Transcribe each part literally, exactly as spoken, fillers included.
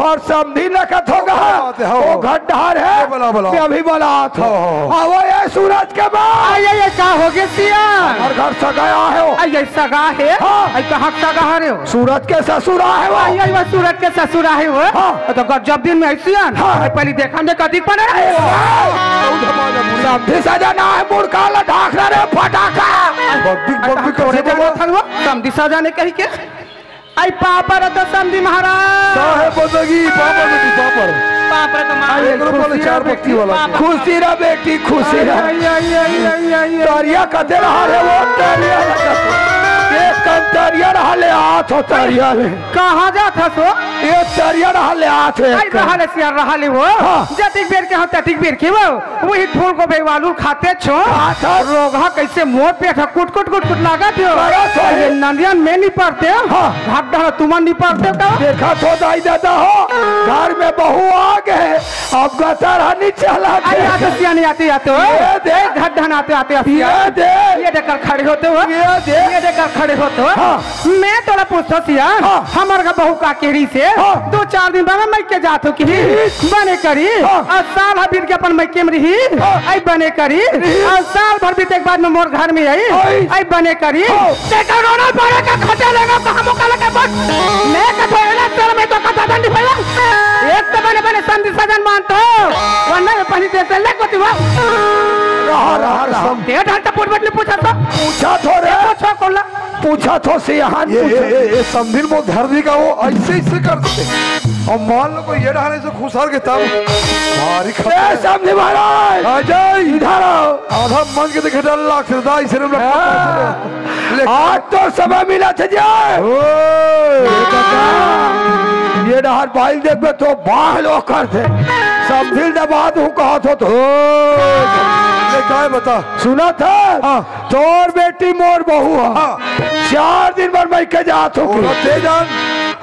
अउ समधी ल कथों गा, बात हे, हो। वो घर डहर हे, बोला, बोला। मैं अभी बलात हों। हो, हो, हो। आवो ये सूरज के माँ। आय, आय, आय, का होगे सियान? अउ घर सगा हे वो। आय, आय, सगा हे? हाँ। आय, कहाँ के सगा हे वो? सूरज के ससुर हे वो। आय, आय, वो सूरज के ससुर हे वो। हाँ। तो गजब दिन में आइस सियान। हाँ। आय, पहली देखन दे कतिक बने। आय, आय, समधी सजन हे, मुड़का ला ढाक रहा रे फटाका। बब्बी, बब्बी, तोरे कइसे जाना बोला? था वो? समधी सजन हे कहि के। आय पाँव परत हों समधी महाराज। साहेब बंदगी, पाँव परत हों, पाँव परत। पाँव परत हों महाराज। आय, एकरो बोले खुशी चार रह पत्ती बेटी, वाला। पाँव परत। खुशी रह बेटी, खुशी रह। आय, आय, आय, आय, आय, आय। तरिया कते रहा रे वो, तरिया। एक कन तरिया रहा ले, आत हों तरिया ले। कहाँ जात हस वो? ये तरिया रहा ले, आत हों एक कन। रहा ले सियान, रहा ले वो। हाँ। जतिक बेर के हों, ततिक बेर के वो। वही फूल को बेवालू खाते छो। खात हस। रोगहा कइसे मोर पेट ह कुट कुट कुट कुट लागत हे। करत हे। ये नंदियन में निपरते हो। हाँ। घाट डहर तुमन निपरते हो का? देखत हों दाई ददा हो, घर में बहू आगे, अब गतर ह नी चलत हे। आते सियान, आते, आते हो। ये दे। ए, घाट डहर आते, आते, आते। ये दे। ये देखकर खड़े होते हो। ये दे। ये देखकर खड़े होते हो। हाँ। मैं तोला पूछथों सियान, हाँ। हमर घर बहू का केरी से हाँ। दो चार दिन बाद मइके जात हों कि बने करी, हाँ। अउ साल ह बीत के अपन मइके में रही, हाँ। आय बने करी, रही। अउ साल भर बीते के बाद में मोर घर में आई, आई। आय बने करी। हाँ। तेकर रोना पड़े का खटे लेगा कहाँ मुका लगे बस। मैं कथों एला सर में तो का दादा नहीं भैया। एक तो बने बने समधी सजन मानथों, वरना ये पानी दे से ले कोती वो। रहा, रहा, रहा। ये ढंग से पूछ बटली पूछा तो। पूछा थोड़े। ये पूछो कोला। पूछा थो से यहाँ ये, ये, पूछा। ये, ये समधिन मोर धरनी का वो अइसे, अइसे कर देथे। अउ मान लो कोई ये डहर से खुसर गे तब भारी खतरा ए, हे। समधी महाराज! आ जाई। इधर आओ। आधा मन के देखे डर लाग से, दाई से हाँ। आज तो समय मिलत हे जे। ओए। ये डहर बाइल देखबे तो बाहलो करथे। समधिन दबा दूँ कहत हों तो। ले काय बता। सुनत हस? हाँ। तोर बेटी मोर बहू ह। हाँ। चार दिन बर मइके जात हों। ओला ते जान।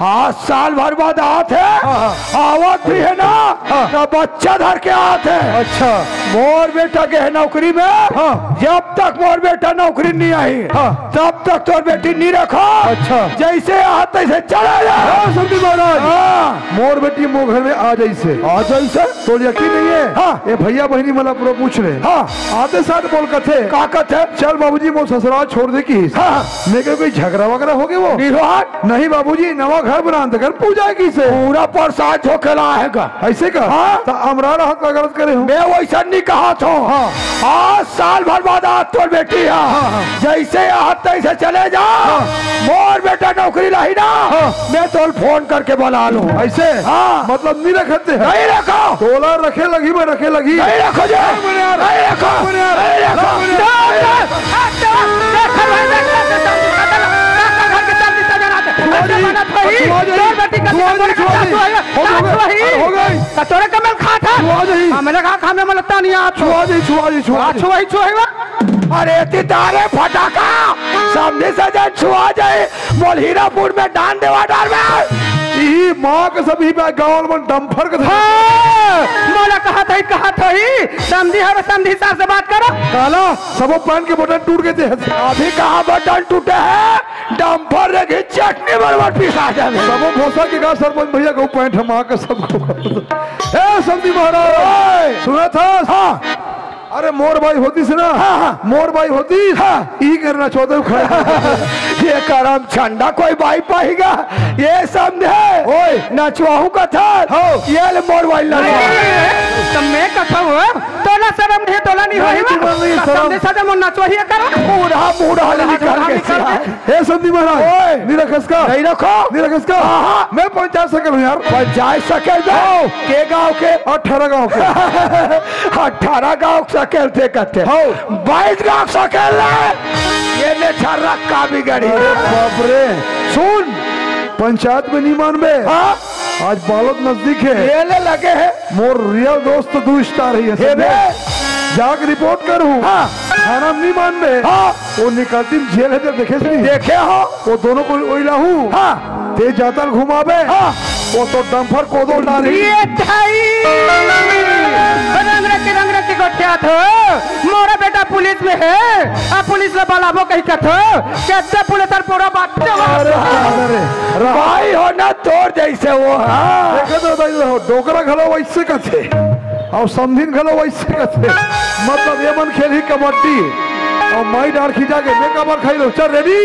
आज साल भर बाद आत हे। हाँ, हाँ। आवत भी हे ना, हाँ। त बच्चा धर के आत हे। अच्छा। मोर बेटा गे हे नौकरी में। हाँ। जब तक मोर बेटा नौकरी नहीं आही, हाँ। तब तक तोर बेटी नहीं रखों। अच्छा। जइसे आत तइसे चला जा। हाँ, समधी महाराज। हाँ। मोर बेटी मोर घर में आ जइसे। आ जइसे? तोर यकीन नहीं हे? हाँ। ये भैया बहिनी मन ला पूरा पूछ ले। हाँ। आते साथ बोल कथे। का कथे? चल बाबूजी, मोर ससुराल छोड़ दे किहिस। हाँ। मैं कहेंव कोई झगरा वगरा होगे वो? नहीं हो। नहीं बाबूजी, नवा घर बनान तेकर पूजा किहिसे। पूरा प्रसाद झोंकेला हे गा। अइसे का? हाँ। त अमरा रहत का गलत करे हों। मैं वइसन नहीं कहत हों। हाँ। आज साल भर बाद आत तोर बेटी हे। हाँ, हाँ। जइसे आत तइसे चले जा। हाँ। मोर बेटा नौकरी लाही ना। हाँ। मैं तोला फोन करके बला लूँ। अइसे? हाँ। मतलब नहीं रखत हे? नहीं रखों। तोला रखे लगही, मैं रखे लगही। नहीं रखों जे। नहीं बने यार। नहीं रखों। नहीं बने यार। नहीं रखों। नहीं बने यार। छुआ जाई, छुआ जाई, छुआ जाई। हो गई, हो गई। अरे हो गई। तोरे कमल खा था। छुआ जाई। हाँ, मैंने कहा, खाने में लगता नहीं है आप। छुआ जाई, छुआ जाई, छुआ जाई। छुआ ही, छुआ ही। अरे तितारे फटाका, समधी सजन छुआ जाई। मोला हीरापुर में डांड़ देवा डारबे। ई माँ के सब ही बे गाँव मन डंफर के हाँ, मोला कहा था ही, कहा था ही, समधी हर समधी हिसाब से बात करो। काला, सबो पैंट के बटन टूट गए थे। अभी कहाँ बटन टूटे हैं? डंफर देखी चटनी बरबर पिसा जावे। सबो भोसा के का सरपंच भैया को पैंट हम आके सबको। ए समधी महाराज, ओए। सुना था? हाँ। अरे मोर बाई होतिस ना, हाँ, हाँ। मोर बाई होतिस, हाँ। ई करना चाहते हो खड़े। ये करम चंदा कोई बाई पाएगा, ये समधे। ओए। नचवाहू कथा, हो। ये ले मोर बाई लगा। तो मैं कथा हूँ, तोला शरम नहीं, तोला नहीं नहीं, होई तुम्हारा नहीं बा। शरम। समधे साथे मोर नचवाही करो। बूढ़ा, बूढ़ा ले निकल के निकल सिया। हे संदीप महाराज, ओए। नहीं रखस का? नहीं रखो। नहीं रखस का? हाँ, हाँ। मैं पंचायत सकेल हूँ यार। पंचायत सकेल बे? हाँ। के गाँव के? अठारह गाँव के। अठारह गाँव सकेल थे कथे। हाँ। बाईस गाँव सकेल ले। ये ने छर्रा का बिगड़ी। अरे बाप रे। सुन, पंचायत में नहीं मानबे। हाँ। आज बालोद नजदीक है। ये ले लगे है। मोर रियल दोस्त दू स्टार है ये हे सब। बे। जाके रिपोर्ट करूँ। हाँ। थाना में नहीं मानबे। हाँ। वो निकालती में जेल है जब देखे से नहीं। देखे हो? वो दोनों को वही लाहू। हाँ। ते जातल घुमाबे। हाँ। वो तो डंफर को दो डाली। ये थाई। रंग रखे, रंग रखे। गोठियात हो, मोरा बेटा पुलिस में हे, अब पुलिस ला बलाबो कही कथो, केते पुलिस अउ पूरा बात अरे दादा रे, भाई हो ना तोर जइसे वो, हाँ। देखे तो भाई हो, डोकरा घलो वइसे कथे, अउ समधिन घलो वइसे कथे, मतलब ये मन खेलही कबड्डी, अउ माई डार खिंचा के मैं काबर खाई लूं, चल रेडी।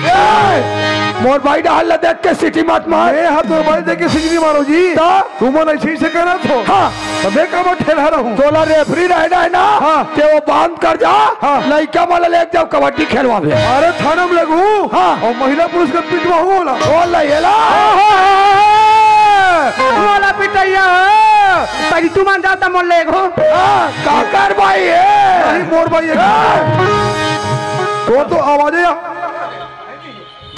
ए, मोर भाई डाल ला देख के सीटी मत मार। ए, हाँ, तो भाई देख के सीटी नहीं मारो जी। तो? तुमन अइसे ही से करत हो। हाँ। त मैं काबर ठेलहा रहूं? तोला रेफरी रहना हे ना? हाँ। ते वो बंद कर जा। हाँ। लइका मन ला लेके जाव कबड्डी खेलवाबे। अरे थाना में लगू। हाँ। अउ महिला पुलिस के पिटवाहूं ओला। ओ ला, ये ला। मोला पिटइया हो। पहिली तुमन जाव त मोला लेगो। हाँ, काकर भाई हे? नहीं, मोर भाई हे। हाँ। तो, तो आवाज हे।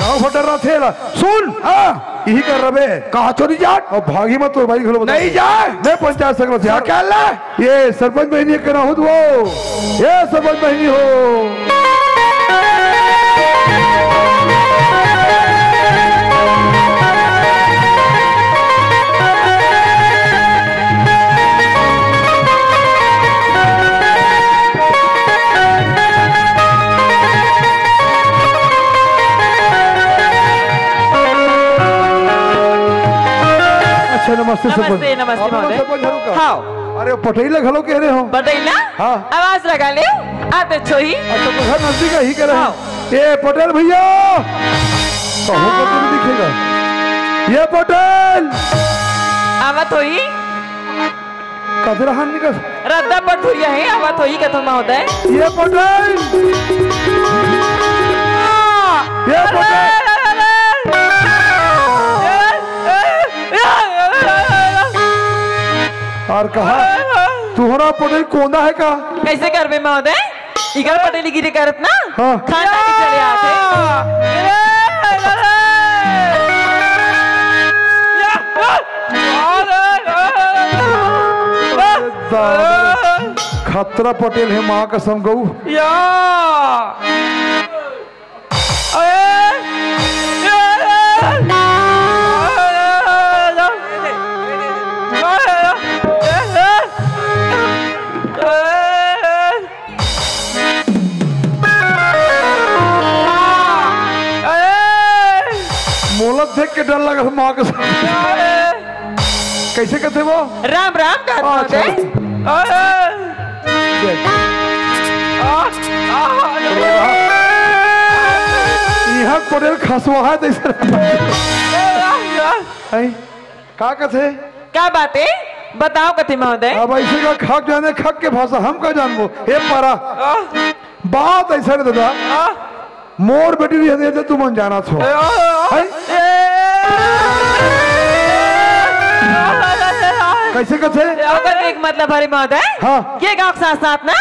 गाँव फटर रथे ला। सुन, हाँ। इही कर रबे। कहाँ चोरी जाट? अउ भागी मत, तोर भाई घलो बता। नहीं जाए। मैं पंचायत सगला से। क्या कहला? ये सरपंच बहिनी के ना हो तो। ये सरपंच बहिनी हो। अच्छा, नमस्ते सरपंच। नमस्ते, नमस्ते आप महोदय। सरपंच हरू का? हाँ। अरे, पटेल घलो कहे रहे हो। पटेल ना? हाँ। आवाज लगा ले, आते छोही। अच्छा, तो घर नजदीक ही कह रहे हैं। हाँ। ए, पटेल भैया, कहूँ का तो नहीं दिखेगा। ये पटेल। आवत होही। कचरा हाथ निकल। रद्दा पर धुरिया हे, आवत होही कथो महोदय। ये पटेल। ये पटेल। अउ कहा, तुहरा पटेल कोंदा हे का? कइसे करबे महोदय? इकर पटेलीगिरी करत ना, हाँ। खाना भी चले आथे। दादा, खतरा पटेल हे, माँ कसम गऊ। या। मोला देख के डर लगत हे, माँ कसम। कइसे कथे वो? राम राम कहत हे। अच्छा। इहाँ कोडेल खसवा हे तइसे। हैं? का कथे? का बात हे? बताव कथे महोदय। अब अइसे का खक जाने खक के भाषा, हम का जानबो? हे पारा। बात अइसे हे दादा। मोर बेटी रहिथे, तुमन जानत हो। हैं? कइसे कथे? ओकर एक मतलब हरे महोदय, हाँ। ये गाँव के साथ-साथ ना,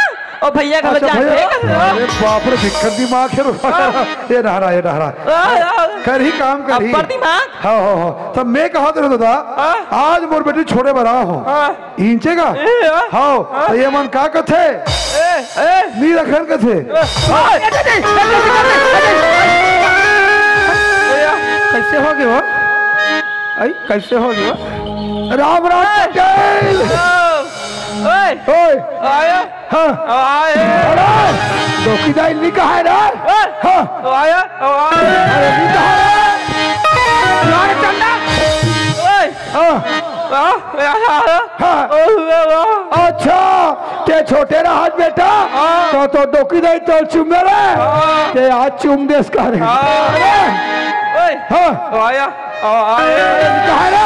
ओ भैया घलो अच्छा, जात भैया। हे। अरे बाप रे, बिक्कट दिमाग हे रे। हाँ। ये डहरा, ये डहरा। हाँ, हाँ। करही काम करही। अब्बड़ दिमाग। हाँ, हाँ, हाँ। त मैं कहत रहेंव दादा, हाँ। आज मोर बेटी छोड़े बर आए हों। हाँ। इंचे का? ए, हाँ। हाँ, हाँ। त ये मन का कथे? ए, ए। नी रखन कथे। ए, ए, ए, ए, ए, ए, ए, ए। कइसे होगे वो? अई, कइसे होगे वो? राम राम ए। पटेल। ओ, ओए। ओए। आया। हाँ। आए। अरे, डोकी दाई नी कहा हे रे? ए। हाँ। आया। आया। अरे, नी कहा रे? अरे, चंदा। ओए। हाँ। हाँ, हाँ, हाँ। हाँ। ओ, ओ, ओ। अच्छा, ते छोटे रहस बेटा, हाँ। त, त डोकी दाई तोला चूमे रे, हाँ। ते आज चूम देस का रे। हाँ। अरे। ओए। हाँ। आया, आ, आया। कहाँ रे?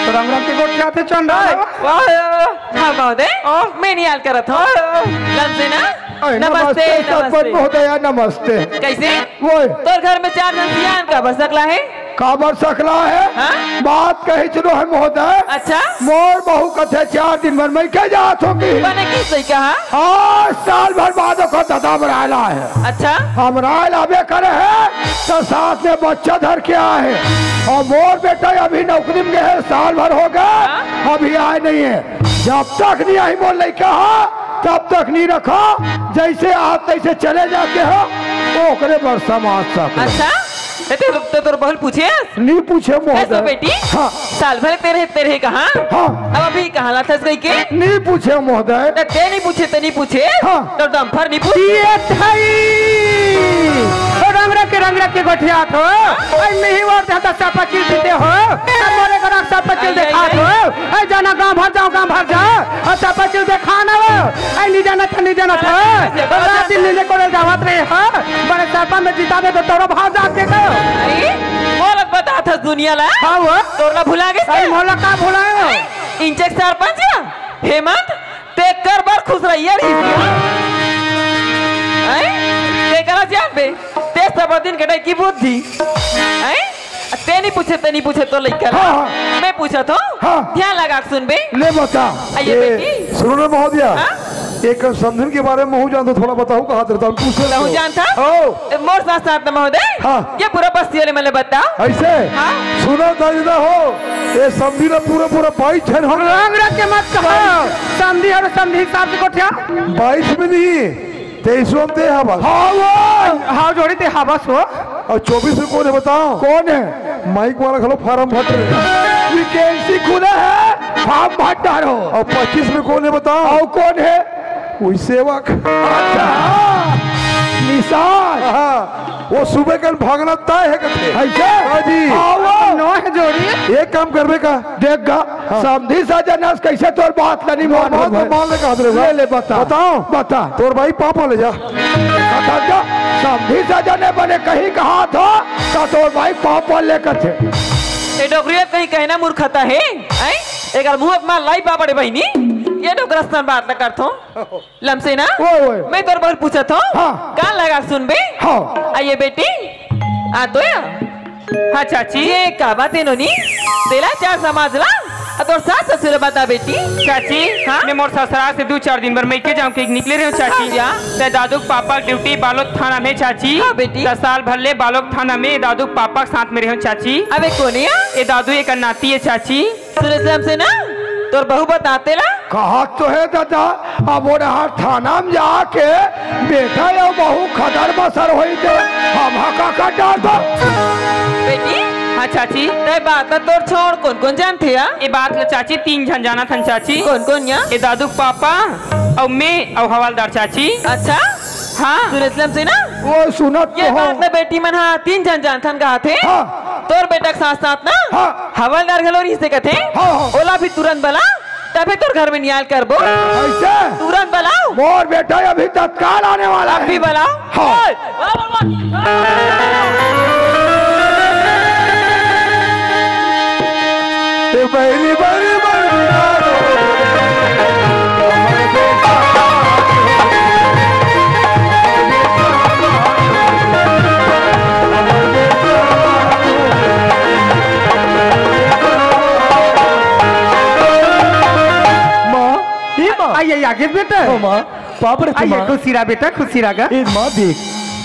तो राम राम के गोठ जाथे चंदा। आया। हाँ, महोदय, हाँ। मैं निहाल करत हों। हाँ। लमसे ना? अरे, नमस्ते, नमस्ते, सरपंच नमस्ते। महोदया, नमस्ते। कइसे? ओए। तोर घर में चार झन सियान काबर सकलाय हे? काबर सकलाय हे? हाँ? बात कहिच नोहे महोदय। अच्छा। मोर बहू कथे चार दिन बर मइके जात हों कि। बने किस लइका हा? हाँ, साल भर बाद ओकर ददा मराय ला हे। अच्छा। हम मराय ला आबे करे हे, त साथ में बच्चा धर के आए हे। अउ मोर बेटा अभी नौकरी में गे हे, साल भर होगे, हाँ। अभी आय नइ हे। जब तक नइ आही मोर लइका हा, तब तक नइ रखों, जइसे आत तइसे चले जात हों, ओकरे बर समाज साथ। अच्छा, ए, ते, ते तोर बहू ल पूछे? नइ पूछें महोदय। कैसे बेटी? हाँ। साल भर तेरे, तेरे कहाँ? हाँ। अब अभी कहाँ लाथस कहिके? नहीं पूछे महोदय। त ते नहीं पूछे, ते नहीं पूछे? हाँ। तो डम्फर नहीं पूछे? ये थाई। रंग रख के, रंग रख के गोठियात हो। अरे नहीं वो रहता सब पच्चीस जीते हो। अब मोरे को रख सब पच्चीस आई, आई, दिखात आई। हो। अरे जाना गांव भर जाओ, गांव भर जाओ। और सब पच्चीस देखा ना वो। अरे नहीं जाना था, नहीं जाना था। रात दिन नीले कोड़े जावत रहे हो। बड़े सरपंच में जिता दे तो तोरो भाव जात के कहो। अरे, मोलक बता था दुनिया ला। हाँ वो। तोर ला भुला गए अरे का? मोला का भुलाए हो? हैं? इंचक सरपंच या? हेमंत, ते कर बर खुश रहिए रही। हैं? ते करा जान बे, ते सब दिन कटाई की बुद्धि। हैं? ते नहीं पूछे, ते नहीं पूछे तो लइका ला। हाँ, हाँ। मैं पूछा था। हाँ। ध्यान लगा के सुन बे। ले बता। आइए ए, बेटी। सुनो ना महोदया। हाँ? एक समधिन के बारे में महू जानता, थोड़ा बताओ, कहा रहता हूँ, पूछ ले कहूँ तो। जानता? हो। ए, मोर साथ साथ ना महोदय। हाँ। ये पूरा बस्ती वाले मन ल बताओ। ऐसे? हाँ। सुनो दादा हो, ये समधी ना पूरा, पूरा बाईस झन हो। रंग रख के मत कहो। समधी और समधी हिसाब से गोठिया। बाईस में नहीं, तेईस में ते हवा। हाँ वो। हाँ जोड़ी ते हवा सो। और चौबीस में कौन है बताओ? कौन है? माइक वाला घलो फार्म भर रहे। वैकेंसी खुला है, फार्म भर डालो। और पच्चीस में कौन है बताओ? और कौन है? वही सेवक। अच्छा, निषाद। हाँ, वो सुबह कन भागना तय है कथे। ऐसे? हाँ जी। हाँ, वो। नौ है जोड़ी। एक काम करबे का? देख गा, हाँ। समधी सजन अस कैसे तोर बात ला नहीं मोर मान बात भाई। मान ले कहा रे ले, ले, बता। बताओ। बता। तोर भाई पापा ले जा। बता जा, समधी सजन ने बने कहीं कहा था, तो तोर भाई पापा ले कथे। ए डोकरिया कहीं कहना मूर्खता है, हैं? एकर मुंह मा लाई बाबड़े बहिनी, ये डोकरा सन बात न करथो। लमसेना, ओए, ओए। मैं तोर बर पूछत हूँ। हाँ। कान लगा सुन बे। हाँ। आइए बेटी, आ तो या। हाँ चाची। ये का बात है नोनी? तेला चार समाज ला, आ तोर सास ससुर बता बेटी। चाची, हाँ? मैं मोर ससुराल से दू चार दिन बर मइके जाऊँ के निकले रहे हूँ चाची। हाँ, या। ते दादू के पापा के ड्यूटी बालोद थाना में चाची। हाँ बेटी। त साल भर ले बालोद थाना में दादू के पापा के साथ में रहे हूँ चाची। अबे कोन या? ये दादू एक नाती है चाची। सुरेश राम से ना, तोर बहू बताते ला। कहा तो है दादा, अब वो रहा थाना में जाके बेटा या बहू खदर बसर होई दे, हम हा का का डर दो। बेटी, हाँ चाची। तय बात ला तोर छोड़ कौन कौन जानथे या? ये बात ला चाची तीन झन जानत हन चाची। कौन कौन या? ये दादू के पापा और मैं और हवलदार चाची। अच्छा। हाँ। सुनेत लम से ना? वो सुनत ये तो बात हो। ना बेटी मन हा तीन झन जानथन कहा थे। हाँ। तोर बेटा के साथ साथ ना हाँ। हवलदार घलो रहिसे कथे। हाँ, हाँ। ओला भी तुरंत बला, तभे तोर घर में न्याय करबो। ऐसे? तुरंत बलाओ। मोर बेटा अभी तत्काल आने वाला अभी है। बलाओ। हाँ। ओए, बला, बला, बला। ए बहिनी, बहिनी, बहिनी, माँ, ए माँ। आई, आई, आगे बेटा। ओ माँ, पाँव परत हँव आइए, माँ। खुशी रहा बेटा, खुशी रहा। ए माँ देख।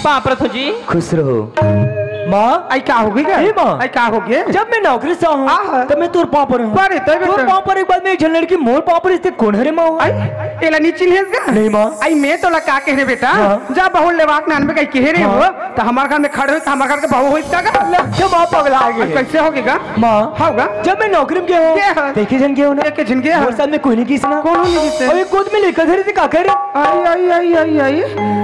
पाँव परत हँव जी। खुश रहो। माँ। आई का हो गया? ए माँ। आई का हो गया? जब मैं नौकरी से आऊँ, आह। तब मैं तोर पाँव परहूँ। अरे, तब तोर बेटा। पाँव परे के बाद में एक झन लड़की मोर पाँव परिस ते कोन हरे माँ? आई, एला नी चिन्हेस गा? नहीं माँ। आई मैं तोला का कहे रहे बेटा? हाँ। जब बहू लेवाक नान में कहीं कहे रहे हाँ। हो, तो हमारे घर में खड़े हो, तो हमारे घर के बहू होइस का गा? लग जा माँ पगला आ गई। कैसे हो गया? माँ, हाँ गा। जब मैं नौकरी में गया हूँ, गया है। देखे झन गया हूँ ना। देखे झन गया है। मोर साथ में कोई नहीं किस ना। कौन नहीं किस? अबे गोद में लेकर धरे थे का कर? आई, आई, आई, आई, आई।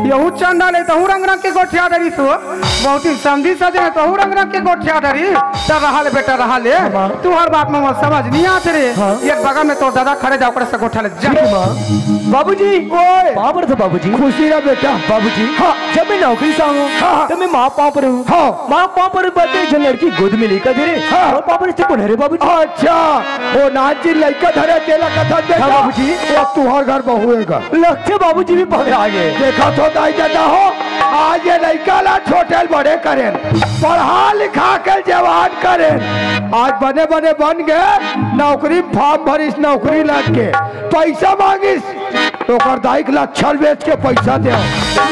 यहू चंदा ले तहू रंग रंग के गोठिया डरी तू। बहुत ही समझी सजे है तहू रंग रंग के गोठिया डरी। चल रहा ले बेटा, रहा ले। हाँ, माँ। तू हर बात में मत समझ नहीं आते रे। हाँ। एक बगल में तोर दादा खड़े जाओ कर से गोठा ले जा। ठीक है, माँ। बाबूजी। ओए। पाँव परत हँव बाबूजी। खुशी रहा बेटा। बाबूजी। हाँ। जब मैं नौकरी से आऊँ, हाँ, हाँ। तब मैं माँ पाँव परहूँ। हाँ। माँ पाँव परे के बाद एक झन लड़की गोद में लेकर धरे। हाँ। मोर पाँव परिस ते कोन हरे बाबूजी? अच्छा, वो नानचिन लइका धरे तेला कथन दे हाँ, जा। बाबूजी। वो तुहर घर बहू हे गा। लग जा बाबूजी भी पगला गए। देखा तो दाई दादा हो, आज ये लइका ला छोटे ले बड़े करेन, पढ़ा लिखा के जवान करेन, आज बने बने बन गए, नौकरी में फार्म भरिस, नौकरी लग के पैसा मांगिस, ओकर दाई के लच्छा ल बेच के पैसा दे,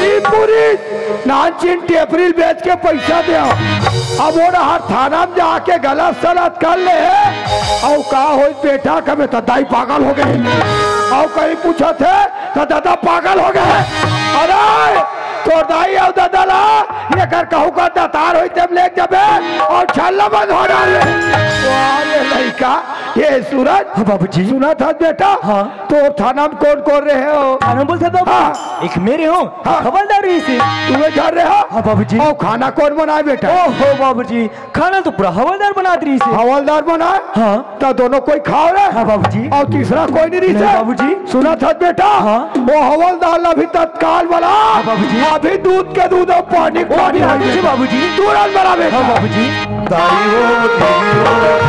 नी पूरिस, नानचिन टेपरी ल बेच के पैसा दे। अब वो हर थाना में जाके गलत सलत कर ले, अउ का होई बेटा, कबे त दाई पागल हो गए, अउ कहीं पूछत हे त दादा पागल हो गए। अरे तोर दाई अउ दादा ला एकर कहूँ का दतार होई तेम ले जबे अउ छल्ला बंद हो डाले। वाह रे लइका, ये सूरज। हाँ बाबूजी। सुनत हस बेटा? हाँ। तोर थाना में कोन कोन रहे हो? थाना में बोलत हस बाबू? हाँ। एक मैं रहे हँव, हाँ। हवलदार रहिसे। तू ए घर रहे हो? हाँ बाबूजी। अउ खाना कोन बनाय बेटा? ओहो बाबूजी, खाना तो पूरा हवलदार बनात रहिसे। हवलदार बनाय? हाँ। त दोनों कोई खाव रे? हाँ बाबूजी। अउ तीसरा कोई नहीं रहिसे? नहीं बाबूजी। सुनत हस बेटा? हाँ। वो हवलदार ला अभी तत्काल बला। हाँ बाबूजी। अभी दूध के दूध अउ पानी के ओ, पानी हाँ, हो गया। बाबूजी। तुरंत बला बेटा। हाँ बाबूजी। दाई हो, दीदी हो।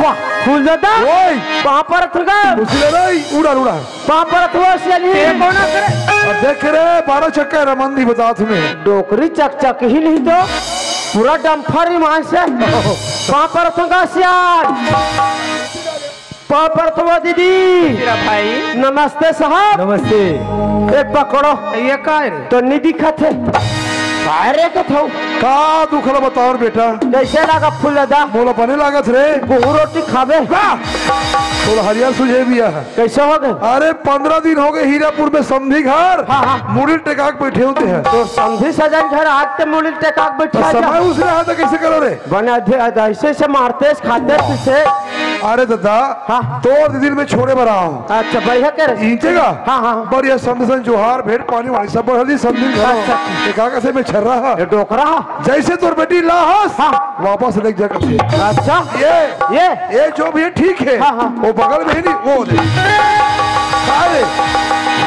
वाह, फूल दादा। ओए। पाँव परत हँव गा। उछले नहीं, उड़ा, उड़ा। पाँव परत हँव, सियान जी। ते कोन करे? अब देख रे, बारह चक्का रमंदी बतात हँव मैं। डोकरी चकचक ही नहीं तो, पूरा डम्फर ईमान से। पाँव परत हँव गा सियान। पाँव परत हँव दीदी। तेरा भाई। नमस्ते साहब। नमस्ते। ए पकड़ो। ये का है रे? तो नहीं दिखत हे। का रे कथव? का दुख ल बताओ रे बेटा? कइसे लागा फूल दादा? मोला बने लागत रे। गेहूं रोटी खाबे? का? तोला हरियर सुझे भी हे। कइसे हो गे? अरे, पंद्रह दिन हो गे हीरापुर में समधी घर। हाँ, हाँ। मुड़ी टेका के बइठे होते हैं। तो समधी सजन घर आज ते मुड़ी टेका के बइठे तो हे। समय उसने आता, कइसे करो रे? बने अधे-, अधे-, अइसे, अइसे मारते, खाते, पीते। अरे दादा, हाँ। तोर दीदी ल मैं छोड़े बर आए हँव। अच्छा, बढ़िया करे। ईंचे का? हाँ, हाँ। बढ़िया समधी सन जोहार, भेंट पानी वाली सब बढ़िया समधी घर। अच्छा, अच्छा। ये का कइसे मैं छर्रा हा? ये डोकरा हा? जइसे तोर बेटी ला हस, हाँ। वापस लेके जा कथे। अच्छा। ये, ये? ये जो भी है ठीक है। हाँ, हाँ। वो बगल में ही नहीं, वो दे। का रे?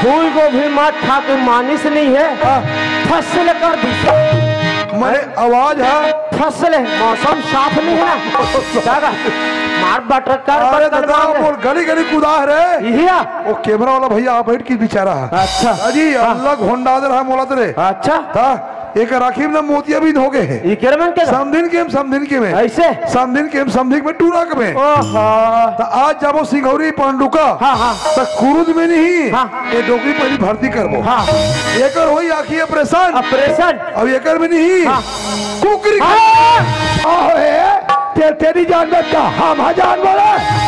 फूल गोभी मत खा, कोई मानिस नहीं है। हाँ। फसल कर दी। मने आवाज हा? फसल है, मौसम साफ नहीं है ना। दादा, मार बटकर अरे बटकर दादा, मार। मोर गली गली कुदाय रे। इहिया? वो कैमरा वाला भैया आप बैठ के बेचारा है। अच्छा। अजी, हाँ। अल्लाह घोंडा दे रहा मोला तेरे। अच्छा। हाँ, एक आँखी में ना मोतियाबिंद हो गे हे। ये केरे मन के? समधिन के, समधिन के में। अइसे? समधिन के, समधिन में टूरा के में। ओहो। त आज जाबो सिंघौरी पांडुका। हाँ, हाँ। त कुरुद में नहीं। हाँ। ये डोकरी पहली भर्ती करबो। हाँ। एकर होई आँखी ऑपरेशन। ऑपरेशन। अब एकर में नहीं। हाँ। कुकरी। हाँ। आहो हे, ते, तेरी जान में का? हम हा जान बोले।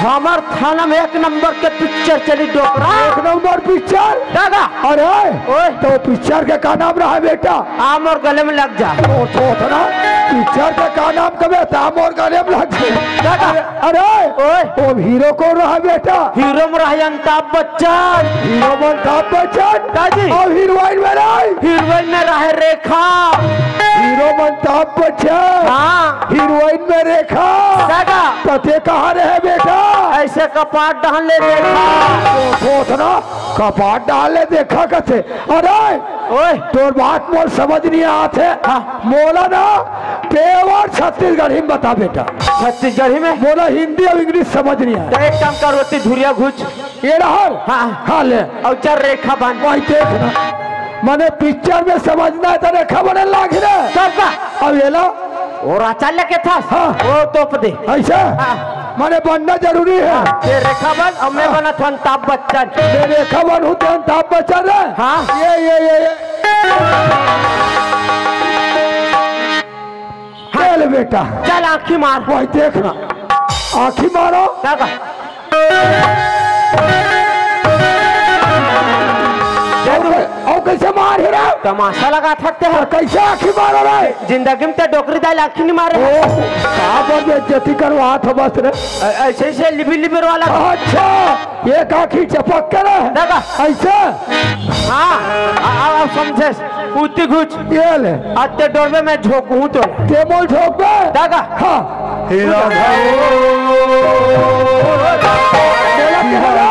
हमर थाना में एक नंबर के पिक्चर चली डोकरा। एक नंबर पिक्चर? दादा। अरे, ओए। तो पिक्चर के का नाम रहा बेटा? आ मोर गले में लग जा। ओ, तो ना, पिक्चर के का नाम कबे? त आ मोर गले में लग जा। दादा। अरे, अरे, ओए। वो हीरो कोन रहा बेटा? हीरो में रहा अमिताभ बच्चन। हीरो में अमिताभ बच्चन? दाजी। अउ हीरोइन में रहा? हीरोइन में रहा रेखा। हीरो में अमिताभ बच्चन। हाँ। हीरोइन में रेखा। दादा। त ते कहाँ रहे बेटा? अइसे कपाट डाहन ले देखा। ओ, तो ना, कपाट डाहन ले देखा कथे। अरे, ओए। तोर बात मोर समझ नहीं आत हे। हाँ। मोला ना pure छत्तीसगढ़ी में बता बेटा। छत्तीसगढ़ी में? मोला हिंदी अउ English समझ नहीं आय। त एक काम कर, ओती धुरिया घुच। ये रहर? हाँ। हाँ, ले। अउ चल रेखा बन। वही देख ना। मने पिक्चर में समझना हे त रेखा बने लाग रे। तब का? अब ये ला। वो राचा लेके था। हाँ। वो तोप दे। अइसे? हाँ। मने बनना जरूरी हे। हाँ, ये रेखा बन अउ मैं हाँ। बनत हँव अमिताभ बच्चन। मैं रेखा बनहूँ त अमिताभ बच्चन रे। हाँ। ये, ये, ये, ये। हाँ। चल बेटा। चल आँखी मार। वही देख ना। आँखी मारो। दादा। अउ कइसे मार हे रे? तमाशा लगाथस ते ह। अउ कइसे आँखी मारो रे? जिंदगी में ते डोकरी दाई ल आँखी नहीं मारे। ओ, का बर बेइज्जती करवाथस बस रे? अ-, अइसे, अइसे लिबिर लिबिर वाला। अच्छा, एक आँखी चपक के रे। दादा। अइसे? हाँ, आ, आ, आ, समझे। उती घुच। ये ले। अत्ते डोरबे मैं झोंकहूँ तो। ते मोल झोंकबे? दादा। हाँ। हे राधा ओ, मेरा प्यारा।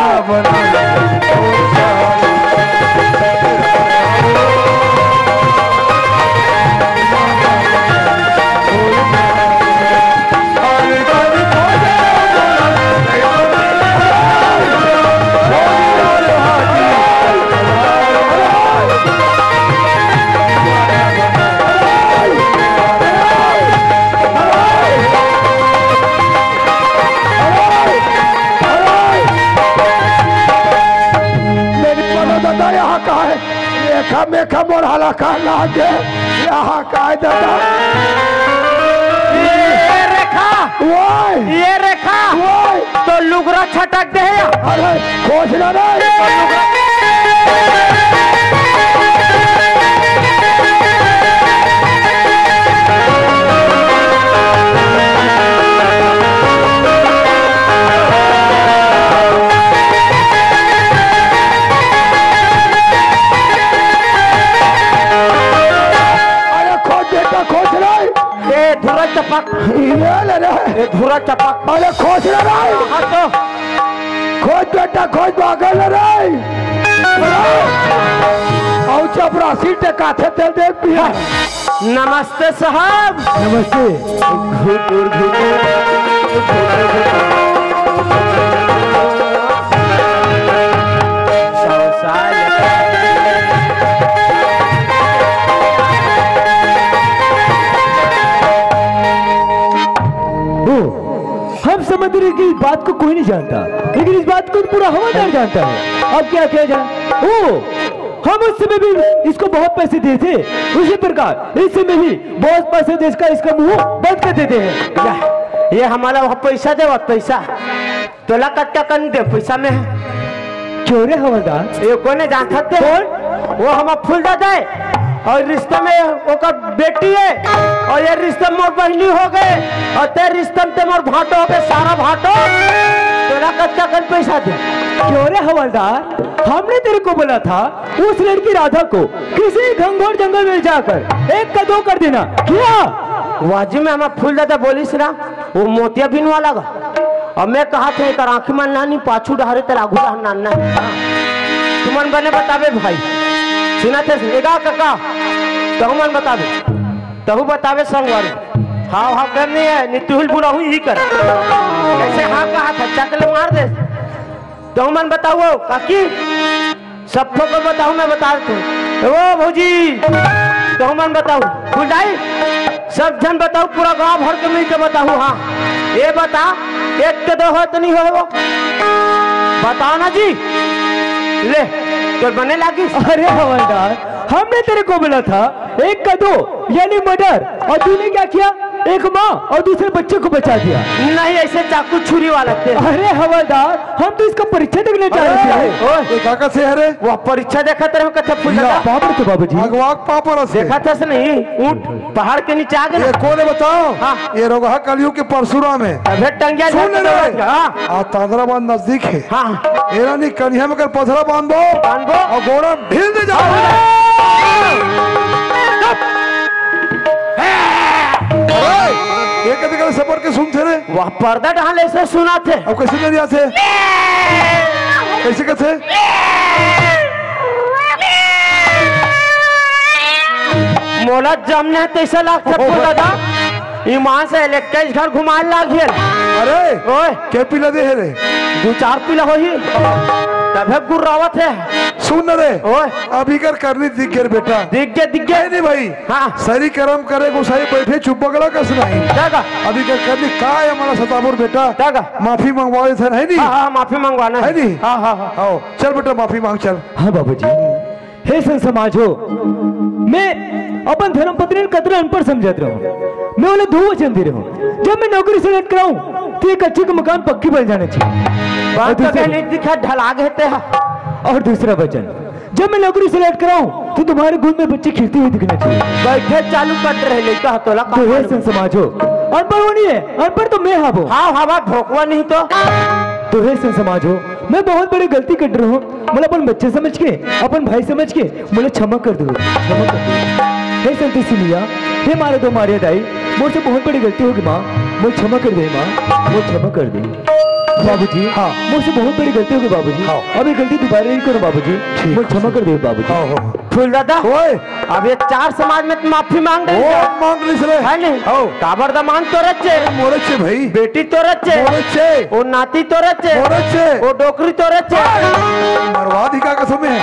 देखा मेखा मोर हलाका लागे, यहाँ काय दादा। ये रेखा, ओए, ये रेखा, ओए। तो लुगरा छटक दे या। अरे, खोज ना रे। अरे खोज बेटा, खोज रे। ए, धुरा चपक। ये ले रे। ए, धुरा चपक। अरे खोज रे रे। हाँ तो। खोज बेटा, खोज, पागल रे। अउ चपरासी टेकाथे तेल देख पिया। नमस्ते साहब। नमस्ते। घुटुर, घुटुर, घुटुर, घुटुर। ओ, हम समझ रहे कि इस बात को कोई नहीं जानता, लेकिन इस बात को पूरा हवलदार जानता है। अब क्या किया जाए? ओ, हम उस समय भी इसको बहुत पैसे दिए थे, उसी प्रकार इस समय भी बहुत पैसे दे इसका, इसका मुंह बंद कर देते हैं। या, ये हमारा वहाँ पैसा दे, वहाँ पैसा। तोला कतका कन दे पैसा में? क्यों रे हवलदार? ये कोने जानत हे? कौन? वो हमार फूल दादा हे, अउ रिश्ता में ओकर बेटी हे, अउ ये रिश्ता में मोर बहिनी हो गे, अउ ते रिश्ता में ते मोर भांटो हो गे, सारा भांटो। तोला कतका कन पैसा दे? क्यों रे हवलदार, हमने तेरे को बोला था उस लड़की राधा को किसी घनघोर जंगल में जाकर एक का दो कर देना, किया? वाजी में हमार फूल दादा बोलिस ना, वो मोतिया बिनवा लगा। अब मैं कहा थे, एकर आँखी मन नानी, पाछू डहरे तेरा आगू डहर नाना हे। तुमन बने बताबे भाई, सुनत हे, एगा कका, तहु मन बताबे, तहु बताबे संगवारी। हाव हाव कर नहीं हे, नितुहिल बुरा हुई ही कर। ऐसे हाँ कहा था, चकले मार दे। तहु मन बताओ काकी, सब को बताओ, मैं बता देता हूँ। ओ भौजी, तहु मन बताओ, फुलदाई, सब झन बताओ, पूरा गांव भर के मिल के बताओ। हाँ, ये बता, एक के दो हो तो नहीं हो वो? बताओ ना जी। ले, तोर बने लागिस। अरे हवलदार, हमने तेरे को बोला था एक का दो, यानी मर्डर, और तूने क्या किया? एक माँ और दूसरे बच्चे को बचा दिया। नहीं, ऐसे चाकू छुरी वाला थे। अरे हवलदार, हम तो इसका परीक्षा देखने जा रहे थे। ओए, ये का का से हरे? वह परीक्षा देखत रहे हो, कथे फूल या। दादा। पापड़ तो बाबूजी। भगवान पापड़ से। देखत हस नहीं, ऊंट पहाड़ के नीचे आ गे ना। ये कौन है बताओ? हाँ। ये रोगहा कलयुग के परशुराम है। अबे टंगिया सुन ले रे। हाँ। आ तांदरा बांध नजदीक है। हाँ। एरा नी कनिया में कर पथरा बांधो। बांधो। और गोड़ा ढील दे जाओ। हाँ। चुप। ओए, ये कते करे सबर के सुनथे रे? वह पर्दा डाले से सुनाथे। अब कैसे कर दिया थे? कैसे कहते? मोला जमने तैसा लागथे फूल दादा। ईमान से इलेक्ट्रिक घर घुमाए लाग हे। अरे, ओए। के पीला दे हे रे? दू चार पीला होही। तभे गुर्रावत हे। सुन न रे। ओए। अभी कर करनी दिख गे बेटा। दिख गे, दिख गे। नहीं, नहीं भाई। हाँ। सरी करम करे, गोसाई बैठे चुप बगड़ा कस नहीं। दादा। अभी कर करनी का हे हमारा सतापुर बेटा? दादा। माफी मंगवा दे थे, है नहीं? हाँ, हाँ, माफी मंगवाना है। है नहीं? हाँ, हाँ, हाँ। आओ, चल बेटा, माफी मांग, चल। हाँ बाबूजी। हे संत समाज हो, मैं अपन धर्म पत्नी ल कतरा अनपढ़ समझत रहूं। मैं ओला दो वचन दे रहूं, जब मैं नौकरी से लटकराऊं तो एक अच्छे का मकान पक्की बन जाना चाहिए। बात और तो दूसरा कहने दिखा ढला गए ते हा। और दूसरा वचन, जब मैं नौकरी से लटकराऊं तो तुम्हारे गोद में बच्चे खेलते हुए दिखना चाहिए। बैठे चालू कट रहे लइका ह तोला का तो हे मालूम? संत समाज हो, अनपढ़ वो नहीं है, अनपढ़ तो मैं हाबो। हाँ, हवा भोकवा नहीं तो। तो हे संत समाज हो, मैं बहुत बड़ी गलती कर रहा हूँ। मोला अपन बच्चे समझ के, अपन भाई समझ के मोला क्षमा कर दो, क्षमा कर दो। हे संतोषी मैया, हे मारा दो मारिया दाई, मोर से बहुत बड़ी गलती होगी माँ, मोर क्षमा कर दे माँ, मोर क्षमा कर दे। बाबूजी, हाँ। मोर से बहुत बड़ी गलती होगी बाबूजी। हाँ। अब ये गलती दोबारा नहीं करो बाबूजी, ठीक मोर है। क्षमा कर दे बाबूजी। हाँ, हाँ, हाँ। फूल दादा, ओए। अब ये चार समाज में तो माफी मांग रही ओ, है। मांग रही सरे। है नहीं? हो। काबर दमान तो रचे। मोरे छे भाई। बेटी तो रचे। मोरे छे। ओ नाती तो रचे। मोरे छे। ओ डोकरी तो रचे। मरवा दी का कसम है।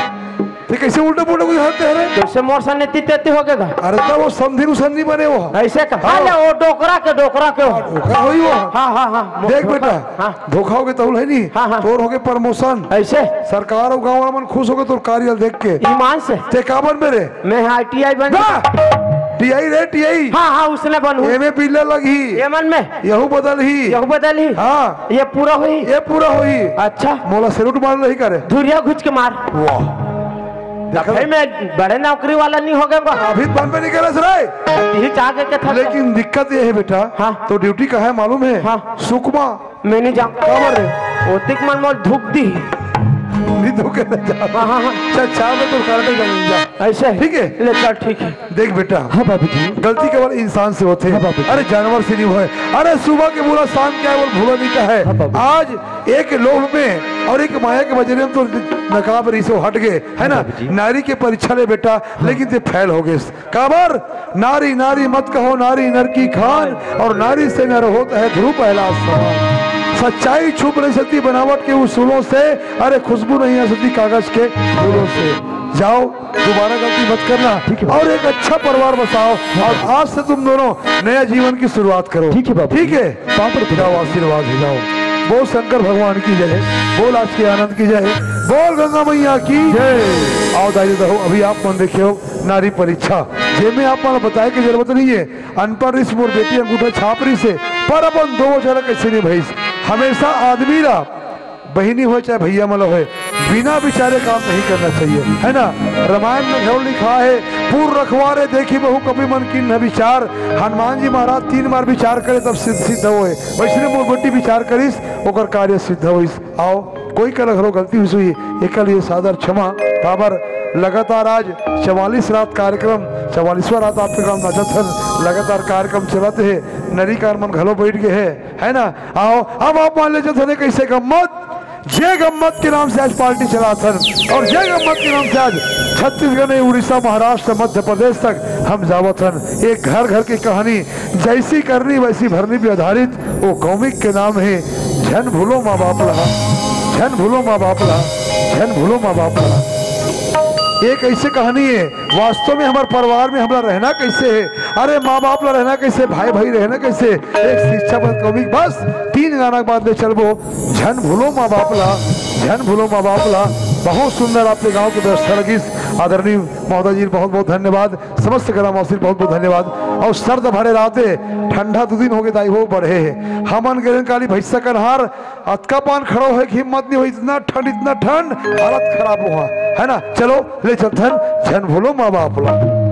ते कैसे उल्टा पुल्टा कुछ हंसते हैं रे? तो मोर सन एती तेती हो गे गा। अरे, त वो समधी नु सन नइ बने वो। अइसे का? हाँ। अरे, वो डोकरा के, डोकरा के वो। हाँ, डोकरा होही वो। हाँ, हाँ, हाँ, देख डोकरा। बेटा, हाँ। धोखा होगे तहूं ल हे नी, हाँ, हाँ। तोर होगे promotion। अइसे? सरकार अउ गाँव वाला मन खुश होगे तोर कार्य ल देख के। ईमान से? तें का बनबे रे? मैं ITI बन ना! TI रे, TI। हाँ, हाँ, उसने बनहूँ। एमे बिल्ला लगही। एमन में? यहू बदलही। यहू बदलही? हाँ। ये पूरा होही? ये पूरा होही। अच्छा। मोला salute मार लही करे। धुरिया घुच के मार। वाह। देखा? भाई, मैं बड़े नौकरी वाला नइ होगे बा। अभी त बनबे नइ करे रे। यही चाह के, के था। लेकिन दिक्कत ये हे बेटा, हाँ। तोर duty कहाँ हे मालूम हे? हाँ। सुकमा। मैं नइ जांव। काबर रे? ओतिक मन मोला धुक दिही। नइ धुके ना जा। हाँ, हाँ, हाँ। चल, चाह में तो करते जाएंगे, जा। अइसे? ठीक हे? ले चल, ठीक हे। देख बेटा, हाँ बाबूजी। गलती केवल इंसान से होथे। हाँ बाबूजी। अरे, जानवर से नइ होय। अरे, सुबह के बुरा शाम के आय, वो भूला नइ कहय। हाँ बाबूजी। आज एक लोभ में अउ एक माया के बजरे में तोर नकाब रहिस, वो हट गे, हे ना? हाँ बाबूजी। नारी के परीक्षा ले बेटा, हाँ। लेकिन तें fail हो गेस। काबर? नारी नारी मत कहो, नारी नर की खान, और नारी से नर होता है ध्रुव पहला समान। सच्चाई छुप नहीं सकती बनावट के उसूलों से, अरे, खुशबू नहीं आ सकती कागज के फूलों से। जाओ, दोबारा गलती मत करना। ठीक है। और एक अच्छा परिवार बसाओ, और आज से तुम दोनों नया जीवन की शुरुआत करो। ठीक है बाबू। ठीक है? पाँव पड़ के जाओ, आशीर्वाद हो जाओ। बोल शंकर भगवान की जय, बोल आज के आनंद की जय, बोल गंगा मैया की जय। आओ दाई ददा हो, अभी आप मन देखे हो नारी परीक्षा, जेमे आप मन बताए के जरूरत नहीं है। अनपढ़ रिस मोर बेटी अंगूठा छाप रिस हे, पर अपन दो वचन कइसे निभाइस। हमेशा आदमी ला बहिनी होय चाहे भैया मन होय, बिना विचारे काम नहीं करना चाहिए, है ना? रामायण में घलो लिखा है, "पुर रखवारे देखी बहु कपि मन कीन्ह विचार।" हनुमान जी महाराज तीन बार विचार करे तब सिद्ध, सिद्ध होय। वैसने मोर बेटी विचार करिस, ओकर कार्य सिद्ध होइस। आओ, कोई करा घलो गलती होइस होही, एकर लिए सादर क्षमा। काबर लगातार आज चवालीस रात कार्यक्रम, चवालीसवाँ रात आपके गाँव नाचत हन, लगातार कार्यक्रम चलत हे, नरीकार मन घलो बइठ गे हे, है ना? आओ, अब आप मान ले चलत हन कइसे गम्मत, जे गम्मत के नाम से आज पार्टी चलात हन अउ जे गम्मत के नाम से आज छत्तीसगढ़ नहीं, उड़ीसा, महाराष्ट्र, मध्य प्रदेश तक हम जावत हन। एक घर घर की कहानी, जैसी करनी वैसी भरनी पे आधारित वो comic के नाम हे झन भूलो माँ बाप ला, झन भूलो माँ बाप ला, झन भूलो माँ बाप ला। एक ऐसे कहानी हे, वास्तव में हमर परिवार में हमला रहना कइसे हे, अरे माँ बाप ला रहना कइसे, भाई भाई रहना कइसे, एक शिक्षाप्रद comic। बस तीन गाना के बाद ले चलबो, झन भूलो माँ बाप ला, झन भूलो माँ बाप ला। बहुत सुंदर आपके गांव के व्यवस्था लगिस। आदरणीय महोदय जी, बहुत बहुत धन्यवाद। समस्त ग्रामवासी बहुत बहुत धन्यवाद। अउ सर्द भरे राते ठंडा दू दिन होगे दाई हो बढ़े हे। हमन गेरेन काली भैंसा कन्हार, अतका पान खड़ा होय के हिम्मत नहीं होय, इतना ठंड, इतना ठंड, हालत खराब हुआ, है ना? चलो ले चलथन झन भूलो माँ बाप ला।